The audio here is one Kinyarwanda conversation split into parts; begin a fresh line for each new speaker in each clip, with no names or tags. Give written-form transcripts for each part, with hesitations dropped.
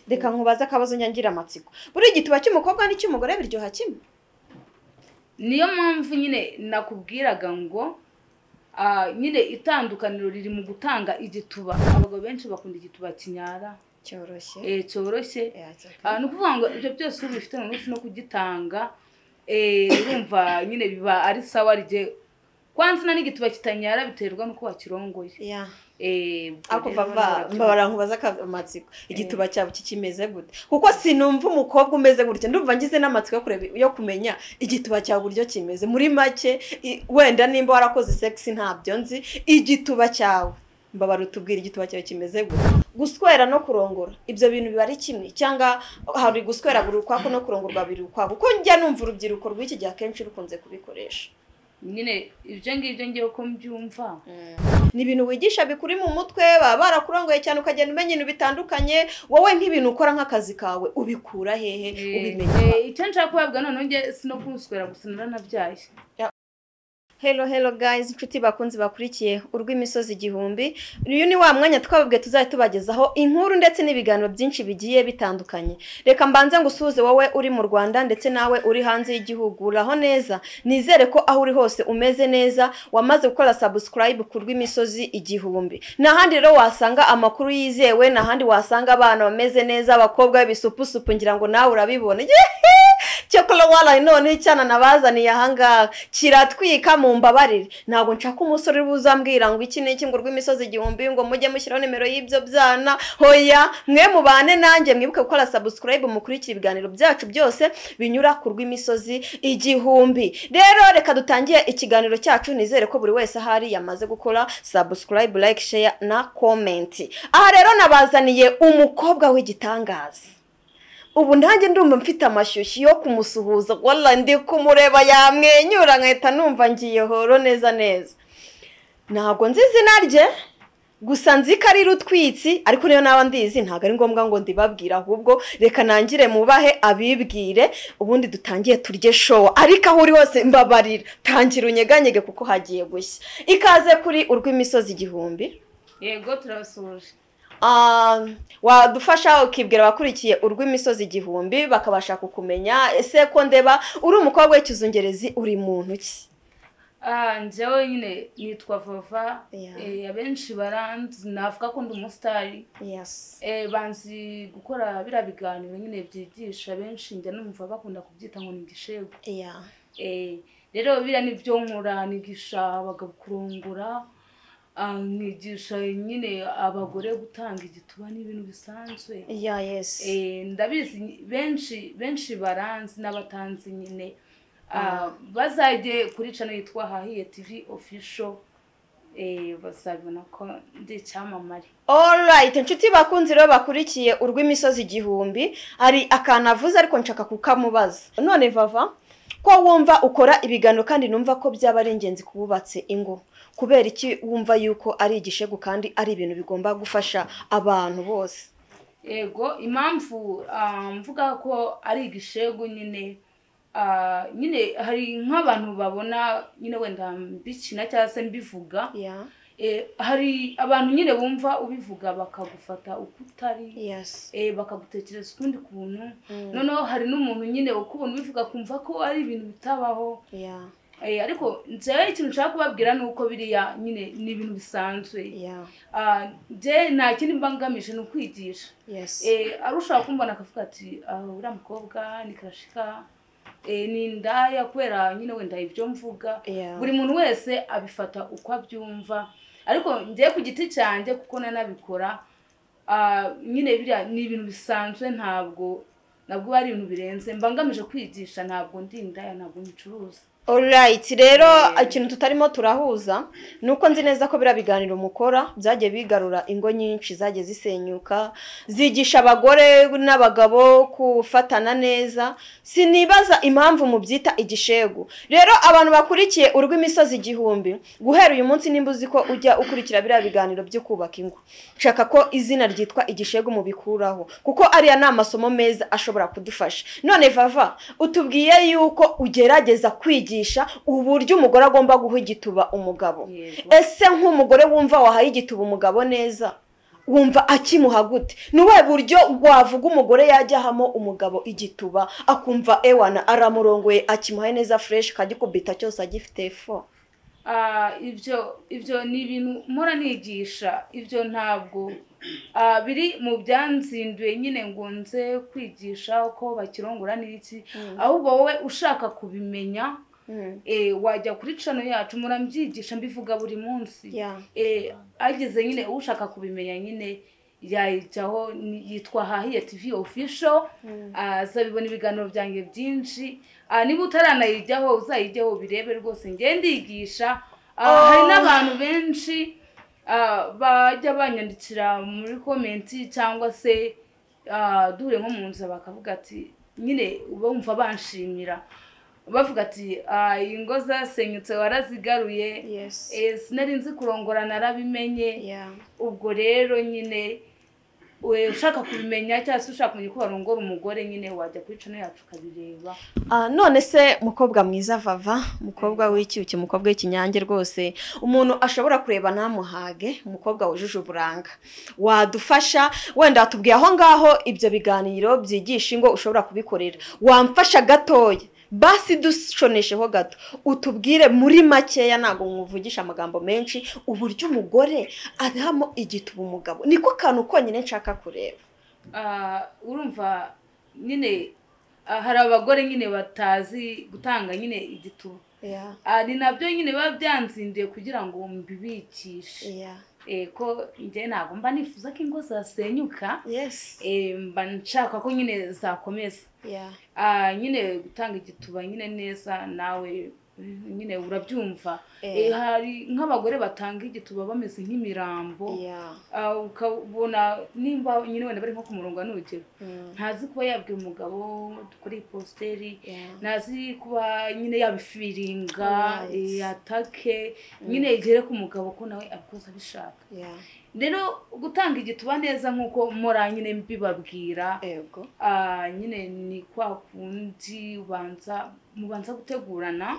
Reka nkubaze akabazo nyangira amatsiko. Buri igituba cy'umukobwa n'icy'umugore biryoha kimwe?
Niyo mpamvu nyine nakubwiraga ngo nyine itandukaniro riri mu gutanga igituba. Abagabo benshi bakunda igituba kinyara
cyoroshye.
Cyoroshye. Ni ukuvuga ngo ibyo byose ubifite no kugitanga, urumva nyine biba ari sawa rye. Kwanza na n'igituba kitanyara biterwa nuko wakirongoye.
Ako bava mbabara nkubaza amatsiko. Igituba cyabo kikimeze gute? Kuko sinumva umukobwa umeze gutya, ndumva ngize n'amatsiko yo kureba yo kumenya igituba cyawe buryo kimeze. Muri make wenda nimba warakoze sex ntabyo nzi, igituba cyawe mbabara utubwira igituba cyawe kimeze gute? Guswera no kurongora ibyo bintu biba ari kimwe cyangwa hari guswera buri ukwako no kurongorwa biri ukwako? Kuko njya numva urubyiruko rw'iki gihe akenshi rukunze kubikoresha.
Nyine ibyo ngibyo ngiye ko mbyumva.
Ni ibintu wigisha bikuri mu mutwe, baba barakurongoye cyane ukagenda umenya ibintu bitandukanye. Wowe nk'ibintu ukora nk'akazi kawe ubikura hehe, ubimenya?
Icyo nshaka kubabwira noneho nge sino kunswera gusa naranabyaye.
Hello hello guys, inshuti bakunzi bakurikiye urw'imisozi igihumbi. Uyu ni wa mwanya twababwiye tuzajya tubagezaho inkuru ndetse n'ibiganiro byinshi bigiye bitandukanye. Reka mbanze ngusuhuze wowe uri mu Rwanda ndetse nawe uri hanze y'igihugu. Uraho neza, nizere ko aho uri hose umeze neza, wamaze gukora subscribe ku rw'imisozi igihumbi. Nahandi rero wasanga amakuru yizewe, nahandi wasanga abana bameze neza, abakobwa b'ibisupusupu, ngira ngo nawe urabibona. Cyokora wala none cyana nabazaniye ahangaha kiratwika, mu mbabarire. Ntabwo nshaka umusore uzambwira ngo iki n'iki ngo rw'imisozi igihumbi ngo mujye mushyiraho nimero y'ibyo byana. Hoya mwe mubane nanjye, mwibuke gukora subscribe mukurikira ibiganiro byacu byose binyura ku rw'imisozi igihumbi. Rero reka dutangiye ikiganiro cyacu, nizere ko buri wese ahari yamaze gukora subscribe, like, share na comment. Aha rero nabazaniye umukobwa w'igitangaza. Ubu ndanjye ndumva mfite amashyushyu yo kumusuhuza, walla ndi kumureba yamwenyura nkahita numva ngiye horo neza neza. Ntabwo nzi izina rye, gusa nzi ko ari Rutwitsi, ariko niyo naba ndizi ntabwo ari ngombwa ngo ndibabwire, ahubwo reka nangire mubahe abibwire, ubundi dutangiye turye show. Ariko aho uri hose mbabarira, tangira unyeganyege kuko hagiye gushya. Ikaze kuri urw'imisozi igihumbi.
Yego turabasuhuje.
Wadufasha ukibwira abakurikiye urw'imisozi igihumbi bakabasha kukumenya. Ese ko ndeba uri umukobwa w'ikizungerezi, uri muntu ki?
Njyewe nyine nitwa Vava. Abenshi baranzi, navuga ko ndi umusitari. Banzi gukora biriya biganiro nyine byigisha, benshi njya numva bakunda kubyita ngo ni igishego. Rero biriya nibyo nkora, nigisha abagabo kurongora, nkigisha nyine abagore gutanga igituba n'ibintu bisanzwe. Ndabizi benshi benshi baranzi n'abatanzi nyine. Bazajye kuri channel yitwa Hahiye TV Official, bazabona ko ndi icyamamare.
Alright, inshuti bakunzi rero bakurikiye urw'imisozi igihumbi, hari akantu avuze ariko nshaka kukamubaza. None Vava, ko wumva ukora ibiganiro kandi numva ko byaba ari ingenzi kububatse ingo, kubera iki wumva yuko ari igishegu kandi ari ibintu bigomba gufasha abantu bose?
Yego, impamvu mvuga ko ari igishegu nyine, nyine hari nk'abantu babona nyine wenda mbikina cyangwa se mbivuga. Hari abantu nyine bumva ubivuga bakagufata uko utari, bakagutekereza ukundi kuntu. Noneho hari n'umuntu nyine ukubona ubivuga kumva ko ari ibintu bitabaho. Ariko njyewe ikintu nshaka kubabwira ni uko biriya nyine ni ibintu bisanzwe. Njye nta kindi mba ngamije, ni ukwigisha. Ari ushobora kumbona akavuga ati uriya mukobwa ni karashika, ni indaya, kubera nyine wenda ibyo mvuga. Buri muntu wese abifata uko abyumva, ariko njye ku giti cyanjye kuko nanabikora, nyine biriya ni ibintu bisanzwe, ntabwo nabwo ari ibintu birenze. Mba ngamije kwigisha, ntabwo ndi indaya, ntabwo ncuruza.
Alright, rero ikintu tutarimo turahuza nuko nzi neza ko biriya biganiro mukora byagiye bigarura ingo nyinshi zagiye zisenyuka, zigisha abagore n'abagabo kufatana neza. Sinibaza impamvu mubyita igishegu. Rero abantu bakurikiye urw'imisozi igihumbi, guhera uyu munsi nimba uzi ko ujya ukurikira biriya biganiro byo kubaka ingo, nshaka ko izina ryitwa igishegu mubikuraho, kuko ariya ni amasomo meza ashobora kudufasha. None Vava, utubwiye yuko ugerageza kwigisha uburyo umugore agomba guha igituba umugabo. Ese nk'umugore wumva wahaye igituba umugabo neza, Wumva akimuha gute? Ni ubuhe buryo wavuga umugore yajya ahamo umugabo igituba akumva ewana aramurongoye, akimuhaye neza fresh, akagikubita cyose agifite fo?
Ibyo ni ibintu mpora nigisha. Ibyo ntabwo biri mu byanzinduye nyine ngo nze kwigisha uko bakirongora n'iki, ahubwo wowe ushaka kubimenya wajya kuri channel yacu, murambyigisha, mbivuga buri munsi. Ageze nyine ushaka kubimenya nyine yayijyaho, yitwa Hahiye TV Official, azabibona ibiganiro byanjye byinshi. Niba utaranayijyaho uzayijyaho birebe rwose, njye ndigisha. Hari n'abantu benshi bajya banyandikira muri comment cyangwa se duhure nko mu nzira bakavuga ati nyine bumva banshimira, bavuga ati ingo zasenyutse warazigaruye, sinari nzi kurongora narabimenye. Ubwo rero nyine ushaka kubimenya cyangwa se ushaka kumenya uko barongora umugore nyine wajya kuri channel yacu ukabireba.
None se mukobwa mwiza Vava, mukobwa w'icyuki, mukobwa w'ikinyange rwose umuntu ashobora kureba ntamuhage, umukobwa wujuje uburanga, wadufasha wenda watubwiye aho ngaho ibyo biganiro byigisha ingo ushobora kubikorera, wamfasha gatoya basi dushonesheho gato utubwire muri makeya, ntago nkuvugisha amagambo menshi, uburyo umugore adahamo igituba umugabo, niko kantu konyine nshaka kureba.
Urumva nyine hari abagore nyine batazi gutanga nyine igituba, ni nabyo nyine biba byanzinduye kugira ngo mbibikishe. Ko njye ntabwo mba nifuza ko ingo zasenyuka, mba nshaka ko nyine zakomeza. Nyine gutanga igituba nyine neza nawe nyine urabyumva. Hari nk'abagore batanga igituba bameze nk'imirambo, ukabona nimba nyine wenda bari nko ku murongo n'urugero, ntazi kuba yabwira umugabo kuri posteri, ntazi kuba nyine yabifiringa, atake nyine igere ku mugabo ko nawe abikoze abishaka. Rero gutanga igituba neza nkuko mora nyine mbibabwira, nyine ni kwa kundi mubanza gutegurana,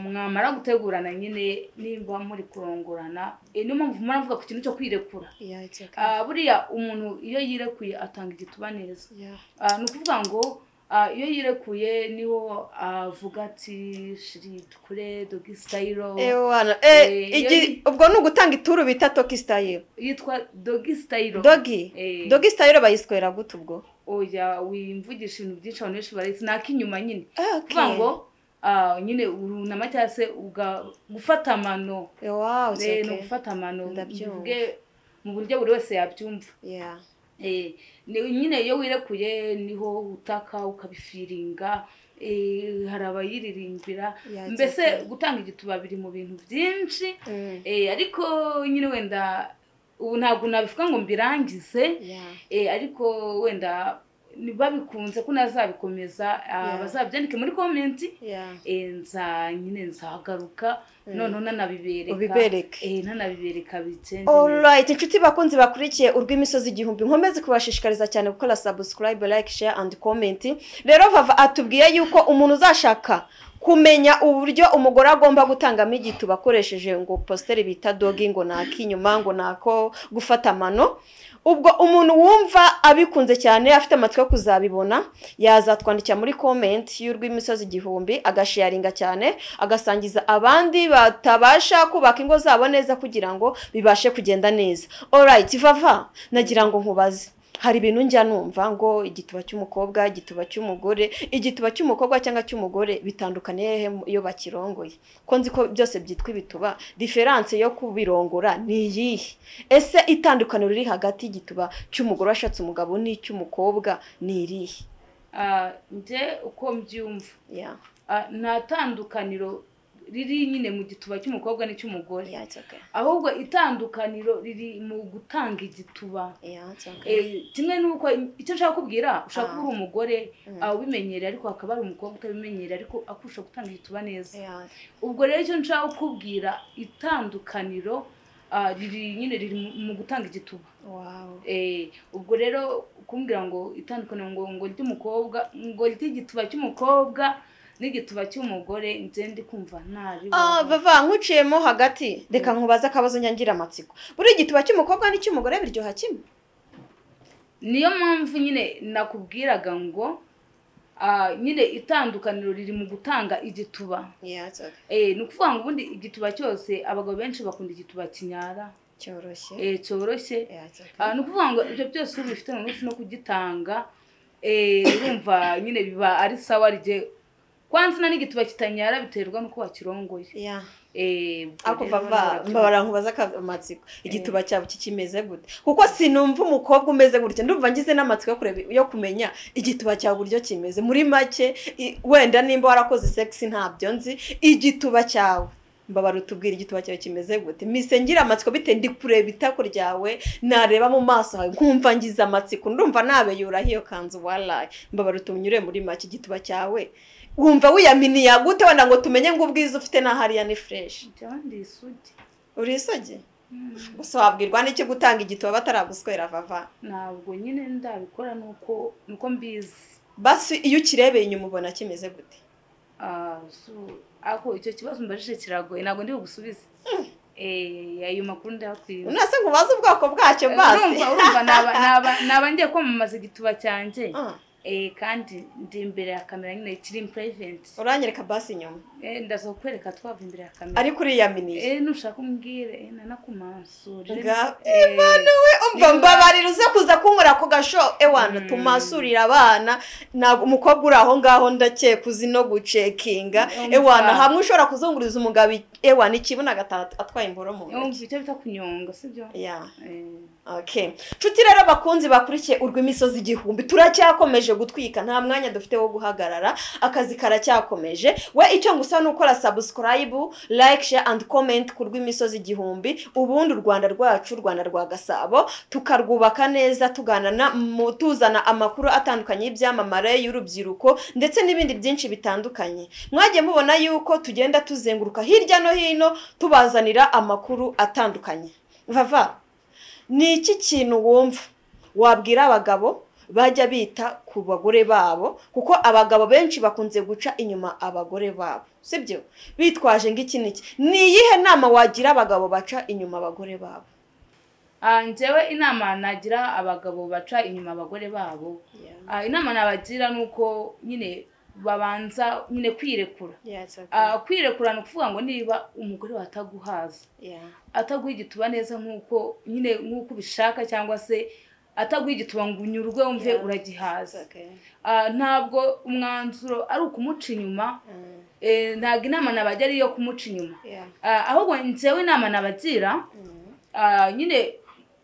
mwamara gutegurana nyine nimba muri kurongorana. Niyo mpamvu muravuga ku kintu cyo kwirekura. Buriya umuntu iyo yirekuye atanga igituba neza. Ni ukuvuga ngo iyo yirekuye niho avuga ati shiri dukore doggy style.
Ubwo ni ugutanga ituru bita doggy style,
yitwa doggy style.
Doggy style bayiswera gute ubwo?
Oya wimvugisha ibintu byinshi abantu benshi baretse nakinyuma nyine, kuvuga ngo nyine urunama cyangwa se gufata amano. Ni ugufata amano bivuge mu buryo buri wese yabyumva. Nyine iyo wirekuye niho utaka ukabifiringa, hari abayiririmbira, mbese gutanga igituba biri mu bintu byinshi. Ariko nyine wenda ubu ntabwo nabivuga ngo mbirangize, ariko wenda babikunze ko nazabikomeza, bazabyandike muri comment, nyine nzagaruka noneho nanabibereka, nanabibereka bigende.
Alright, inshuti bakunzi bakurikiye urw'imisozi igihumbi, nkomeze kubashishikariza cyane gukora subscribe, like, share and comment. Rero Vava atubwiye yuko umuntu uzashaka kumenya uburyo umugore agomba gutangamo igituba akoresheje ngo posteri bita doggy, ngo nakinyuma, ngo nako gufata amano, ubwo umuntu wumva abikunze cyane afite amatsiko yo kuzabibona yazatwandikira muri comment y'urw'imisozi igihumbi, agasharinga cyane, agasangiza abandi batabasha kubaka ingo zabo neza kugira ngo bibashe kugenda neza. Alright Vava, nagira ngo nkubaze, hari ibintu njya numva ngo igituba cy'umukobwa, igituba cy'umugore, igituba cy'umukobwa cyangwa cy'umugore bitandukaniye hehe iyo bakirongoye? Ko nzi ko byose byitwa ibituba, difference yo kubirongora ni iyihe? Ese itandukaniro riri hagati y'igituba cy'umugore washatse umugabo n'icy'umukobwa ni irihe?
Nje uko mbyumva, nta tandukaniro riri nyine mu gituba cy'umukobwa n'icy'umugore, ahubwo itandukaniro riri mu gutanga igituba. Kimwe nuko icyo nshaka kubwira, ushaka kuba umugore ubimenyereye ariko akaba ari umukobwa utabimenyereye ariko akurusha gutanga igituba neza. Ubwo rero icyo nshaka kukubwira, itandukaniro riri nyine riri mu gutanga igituba. Ubwo rero kumbwira ngo itandukaniro ngo ry'umukobwa, ngo ry'igituba cy'umukobwa N'igituba cy'umugore nje ndi kumva nabi.
Vava nkuciyemo hagati, reka nkubaze akabazo nyangira amatsiko. Buri igituba cy'umukobwa n'icy'umugore biryoha kimwe?
Niyo mpamvu nyine nakubwiraga ngo nyine itandukaniro riri mu gutanga igituba. Ni ukuvuga ngo ubundi igituba cyose abagabo benshi bakunda igituba kinyara
cyoroshye.
Cyoroshye. Ni ukuvuga ngo ibyo byose ubifite mu no kugitanga, urumva nyine biba ari sawa rye. Kwanza na n'igituba kitanyara biterwa nuko wakirongoye.
Ako vava mbabara nkubaza amatsiko, igituba cyabo kikimeze gute? Kuko sinumva umukobwa umeze gutya, ndumva ngize n'amatsiko yo kureba yo kumenya igituba cyawe buryo kimeze. Muri make wenda nimba warakoze sex ntabyo nzi, igituba cyawe mbabara utubwira igituba cyawe kimeze gute? Mise ngira amatsiko bite ndi kureba itako ryawe, nareba mu maso hawe nkumva ngize amatsiko, ndumva nabeyura hiyo kanzu wallahi. Mbabara utunyure muri make igituba cyawe wumva wiyaminiya gute wenda ngo tumenye ngo ubwiza ufite na hariya ni fresh.
Ndi isugi.
Uri isugi? Gusa wabwirwa n'icyo gutanga igituba bataraguswera vava?
Ntabwo nyine ndabikora nuko mbizi.
Basi iyo ukirebeye inyuma ubona kimeze gute?
Ako icyo kibazo mbajije kiragoye, ntabwo ndi bugusubize. Ayo makuru ndakwiye.
Unase nkubaze ubwoko bwacyo basi.
Urumva naba ngiye kwamamaza igituba cyanjye. Kandi ndi imbere ya kamera nyine kiri private.
Uranyereka basi inyuma?
Ndazokwereka twava imbere ya kamera.
Ariko uriyaminiye.
Nushaka umbwire nanakumansurire.
Imana we umva mbabarira uze kuza kunkora ku gasho ewana tumasurira abana. Ntabwo umukobwa uri aho ngaho ndakeka uzi no gucekinga ewana hamwe ushobora kuzunguriza umugabo ewana ikibuna gatatu atwaye imboro mu ntoki.
Umva icyo bita kunyonga sibyo?
Okay. Nshuti rero bakunzi bakurikiye urw'imisozi igihumbi, turacyakomeje gutwika, nta mwanya dufite wo guhagarara, akazi karacyakomeje. We icyo ngusa nukora subscribe, like, share and comment ku rw'imisozi igihumbi, ubundi u Rwanda rwacu, Rwanda rwa Gasabo, tukarwubaka neza, tuganana tuzana amakuru atandukanye y'ibyamamare, y'urubyiruko ndetse n'ibindi byinshi bitandukanye. Mwagiye mubona yuko tugenda tuzenguruka hirya no hino tubazanira amakuru atandukanye. Vava, ni iki kintu wumva wabwira abagabo bajya bita ku bagore babo? Kuko abagabo benshi bakunze guca inyuma abagore babo, sibyo? Bitwaje ngiki niki. Ni iyihe nama wagira abagabo baca inyuma abagore babo?
Njyewe inama nagira abagabo baca inyuma abagore babo, inama nabagira nuko nyine babanza nyine kwirekura. Kwirekura ni ukuvuga ngo niba umugore wataguhaza, ataguha igituba neza nkuko nyine nkuko ubishaka, cyangwa se ataguha igituba ngo unyurwe wumve uragihaza, ntabwo umwanzuro ari ukumuca inyuma. Ntabwo inama nabajya ari iyo kumuca inyuma, ahubwo njyewe inama nabagira nyine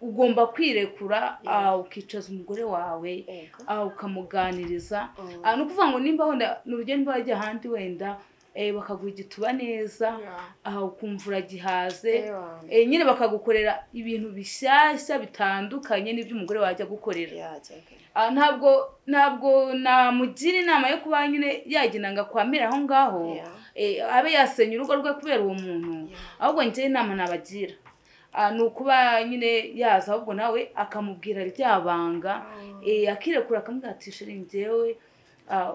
ugomba kwirekura, ukicaza umugore wawe, ukamuganiriza. Ni ukuvuga ngo nimba wenda n'urugendo nimba wajya ahandi wenda bakaguha igituba neza, ukumva uragihaze, nyine bakagukorera ibintu bishyashya bitandukanye n'ibyo umugore wajya gukorera. Ntabwo namugira inama yo kuba nyine yagenda ngo akwamire aho ngaho, abe yasenya urugo rwe kubera uwo muntu. Ahubwo njyewe inama nabagira ni ukuba nyine yaza ahubwo nawe akamubwira ryabanga, akirekura akamubwira ati sheri njyewe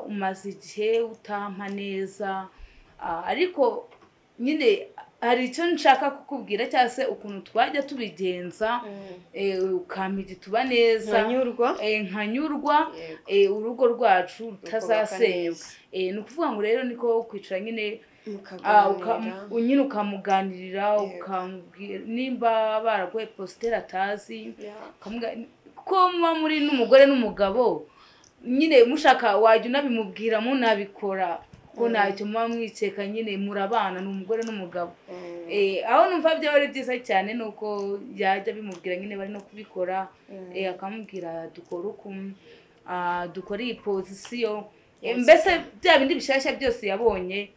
umaze igihe utampa neza, ariko nyine hari icyo nshaka kukubwira cyangwa se ukuntu twajya tubigenza, ukampa igituba neza nkanyurwa, urugo rwacu rutazasenyuka. Ni ukuvuga ngo rero niko kwicara nyine nyine ukamuganirira, ukamubwira nimba baraguye positeri atazi, ko muba muri n'umugore n'umugabo nyine mushaka wajya unabimubwira munabikora, ko ntacyo muba mwikeka nyine murabana ni umugore n'umugabo. Aho numva byaba ari byiza cyane nuko yajya bimubwira nyine bari no kubikora, akamubwira dukore uku, dukore iyi pozisiyo, mbese bya bindi bishyashya byose yabonye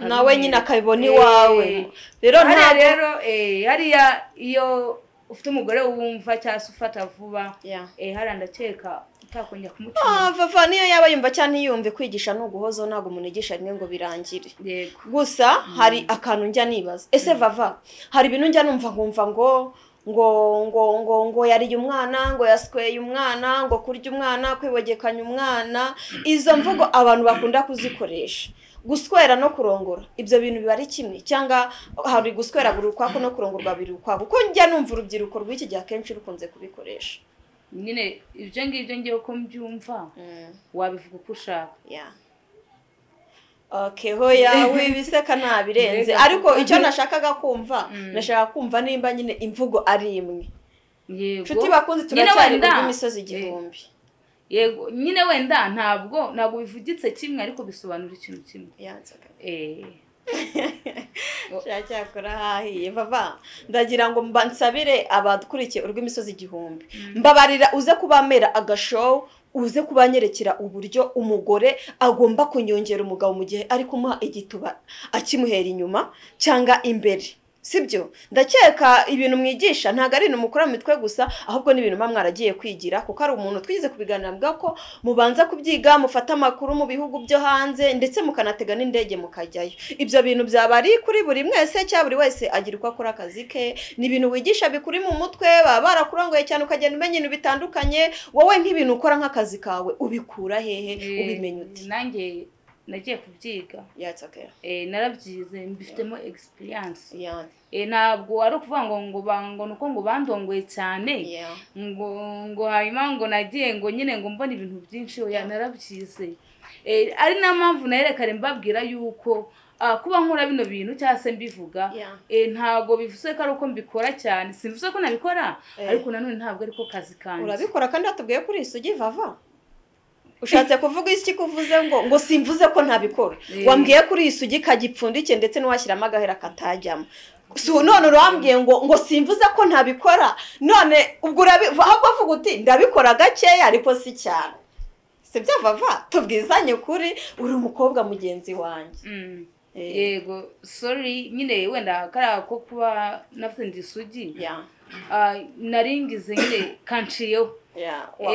nawe nyine akabibona iwawe. Rero
rero hariya iyo ufite umugore wumva cyangwa se ufata vuba, hariya ndakeka utakongera kumuca.
Vava niyo yaba yumva cyangwa ntiyumve, kwigisha ni uguhozaho, ntabwo umuntu yigisha rimwe ngo birangire. Gusa hari akantu njya nibaza, ese Vava hari ibintu njya numva nkumva ngo Ngo ngo ngo ngo yariye umwana, ngo yasweye umwana, ngo kurya umwana, kwibogekanya umwana. Izo mvugo abantu bakunda kuzikoresha. Guswera no kurongora ibyo bintu biba ari kimwe, cyangwa hari guswera buri ukwako no kurongorwa biri ukwako? Kuko njya numva urubyiruko rw'iki gihe akenshi rukunze kubikoresha.
Nyine ibyo ngibyo ngiye ko mbyumva, wabivuga uko ushaka.
Okay, hoya wibiseka ntabirenze, ariko icyo nashakaga kumva, nashaka kumva nimba nyine imvugo ari imwe.
Yego
nshuti bakunze, turacyari urw'imisozi igihumbi.
Yego nyine wenda ntabwo bivugitse kimwe, ariko bisobanura ikintu kimwe.
Cyakora hahiye Vava, ndagira ngo mbansabire abadukurikiye urw'imisozi igihumbi, mbabarira uze kubamera agashow, uze kubanyerekera uburyo umugore agomba kunyongera umugabo mu gihe ari kumuha igituba akimuhera inyuma cyangwa imbere, sibyo? Ndakeka ibintu mwigisha ntabwo ari ibintu mukora mu mitwe gusa, ahubwo ni ibintu muba mwaragiye kwigira, kuko ari umuntu twize kubiganira bwa ko mubanza kubyiga, mufata amakuru mu bihugu byo hanze, ndetse mukanatega n'indege mukajyayo. Ibyo bintu byaba ari kuri buri mwese, cyangwa buri wese agira uko akora akazi ke? Ni ibintu wigisha bikuri mu mutwe, baba barakurongoye cyane ukagenda umenya ibintu bitandukanye. Wowe nk'ibintu ukora nk'akazi kawe ubikura hehe, ubimenya ute?
Nanjye nagiye kubyiga.
Yeah, it's okay.
Narabyize, mbifitemo experience. Ntabwo ari ukuvuga ngo ngo bango nuko ngo bandongoye cyane, ngo ngo hanyuma ngo nagiye ngo nyine ngo mbona ibintu byinshi. Oya, narabyize. Ari na mpamvu nayerekare mbabwira yuko kuba nkora bino bintu cyangwa se mbivuga, ntabwo bivuze ko ari uko mbikora cyane, simvuze ko nabikora, ariko nanone ntabwo ariko kazi kanjye.
Urabikora kandi watubwiye kuri isugi Vava. Ushatse kuvuga iki kuvuze ngo ngo simvuze ko ntabikora? Wambwiye kuri isugi kagipfundikiye ndetse n'uwashyiramo agahera katajyamo. So none urambwiye ngo ngo simvuze ko ntabikora, none ubwo ahubwo uvuga uti ndabikora gakeya ariko si cyane. Sibyo Vava? Tubwizanye ukuri, uri umukobwa mugenzi wanjye.
Yego, sorry nyine wenda kariya ko kuba navuze ndi isugi, naringize nyine kanciyeho.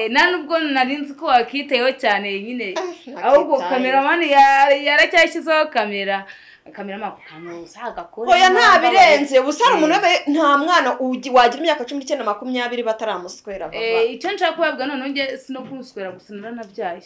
Nta nubwo nari nzi ko wakiteyeho cyane nyine, ahubwo kameramani yaracyashyizeho kamera, kameramani ako kantu uzagakore.
Oya ntabirenze, ubusa hari umuntu nta mwana wagira imyaka 19 20 bataramuswera Vava.
Icyo nshaka kubabwira noneho njye si no kumuswera gusa, naranabyaye.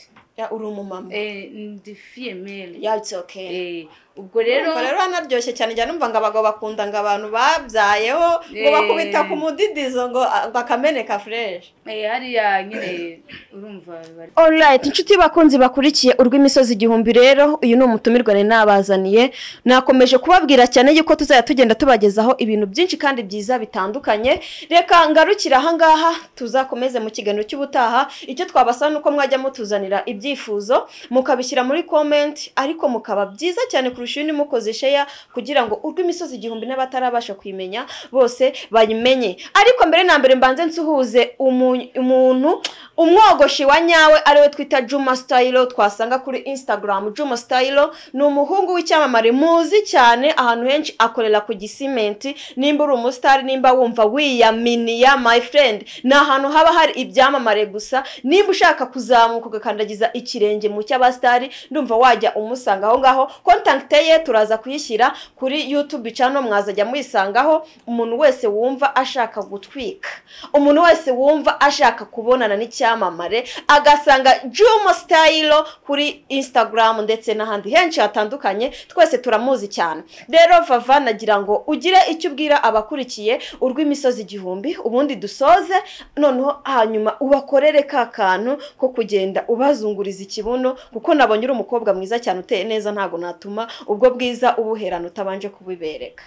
Uri umumama.
Ndi female.
Yeah, it's okay.
Ubwo rero
anaryoshye cyane, njya numva ngo abagabo bakunda ngo abantu babyayeho ngo bakubita ku mudidizo ngo bakameneka fresh.
Hariya nyine urumva.
Alright, inshuti bakunzi bakurikiye urw'imisozi igihumbi, rero uyu ni umutumirwa nari nabazaniye. Nakomeje kubabwira cyane yuko tuzajya tugenda tubagezaho ibintu byinshi kandi byiza bitandukanye. Reka ngarukira aha ngaha, tuzakomeze mu kiganiro cy'ubutaha. Icyo twabasaba nuko mwajya mutuzanira ibyifuzo mukabishyira muri comment, ariko mukaba byiza cyane kurusha ibindi mukoze share, kugira ngo urw'imisozi igihumbi n'abatarabasha kuyimenya bose bayimenye. Ariko mbere na mbere mbanze nsuhuze umuntu umwogoshi wa nyawe ariwe twita Juma Style, twasanga kuri Instagram. Juma Style ni umuhungu w'icyamamare muzi cyane ahantu henshi, akorera ku Gisimenti. Nimba uri umustar, nimba wumva wiyaminiya my friend, ni ahantu haba hari ibyamamare gusa. Nimba ushaka kuzamuka ugakandagiza ikirenge mu cy'abastari, ndumva wajya umusanga aho ngaho. Contact ye turaza kuyishyira kuri YouTube channel, mwazajya muyisangaho. Umuntu wese wumva ashaka gutwika, umuntu wese wumva ashaka kubonana n'icyamamare, agasanga Juma Style kuri Instagram ndetse n'ahandi henshi hatandukanye, twese turamuzi cyane. Rero Vava, nagira ngo ugire icyo ubwira abakurikiye urw'imisozi igihumbi, ubundi dusoze, noneho hanyuma ubakorere ka kantu ko kugenda ubazunguriza ikibuno, kuko nabonye uri umukobwa mwiza cyane uteye neza, ntago natuma ubwo bwiza ubuherana utabanje kubibereka.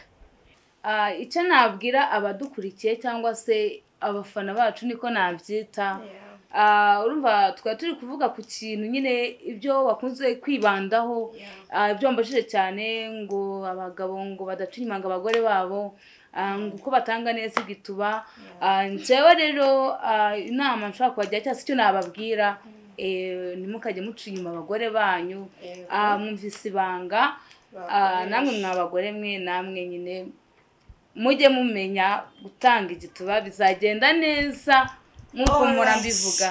Icyo nabwira abadukurikiye cyangwa se abafana bacu niko nabyita, urumva twari turi kuvuga ku kintu nyine ibyo bakunze kwibandaho, ibyo mbashije cyane ngo abagabo ngo badaca inyuma ngo abagore babo, ngo uko batanga neza igituba. Njyewe rero inama nshobora kubagira cyangwa se icyo nababwira, ntimukajye muca inyuma abagore banyu. Mwumvise ibanga, namwe mwabagore mwe, namwe nyine mujye mumenya gutanga igituba, bizagenda neza. Nk'uko mpora mbivuga.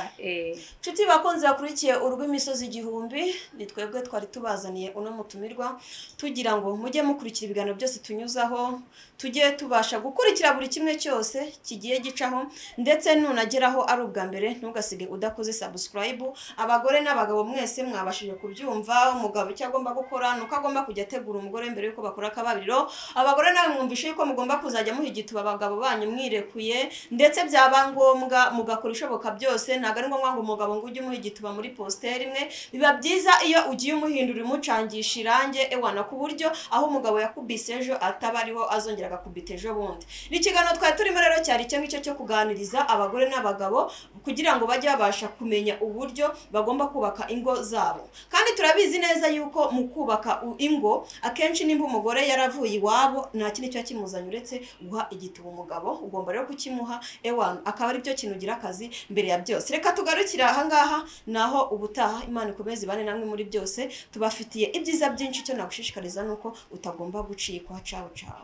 Nshuti bakunze bakurikiye Urw'imisozi igihumbi, ni twebwe twari tubazaniye uno mutumirwa tugira ngo mujye mukurikira ibiganiro byose tunyuzaho, tujye tubasha gukurikira buri kimwe cyose kigiye gicaho, ndetse nunageraho ari ubwa mbere ntugasige udakoze subscribe. Abagore n'abagabo mwese mwabashije kubyumva, umugabo icyo agomba gukora nuko agomba kujya ategura umugore mbere yuko bakora akabariro. Abagore nawe mwumvishe yuko mugomba kuzajya muha igituba abagabo banyu mwirekuye, ndetse byaba ngombwa mugakora ishoboka byose. Ntabwo ari ngombwa ngo umugabo ngo ujye umuha igituba muri positeri imwe, biba byiza iyo ugiye umuhindura umucangisha irange ewana, ku buryo aho umugabo yakubise ejo ataba ariho azongera agakubita ejo bundi. Ni ikiganiro twari turimo rero cyari icyo ngicyo cyo kuganiriza abagore n'abagabo kugira ngo bajye babasha kumenya uburyo bagomba kubaka ingo zabo. Kandi turabizi neza yuko mu kubaka ingo akenshi nimba umugore yaravuye iwabo nta kindi cyo kimuzanye uretse guha igituba umugabo, ugomba rero kukimuha ewana, akaba ari byo kintu ugira akazi mbere ya byose. Reka tugarukire aha ngaha, naho ubutaha Imana ikomeze ibane namwe muri byose. Tubafitiye ibyiza byinshi, icyo nagushishikariza nuko utagomba gucikwa. Ciao ciao.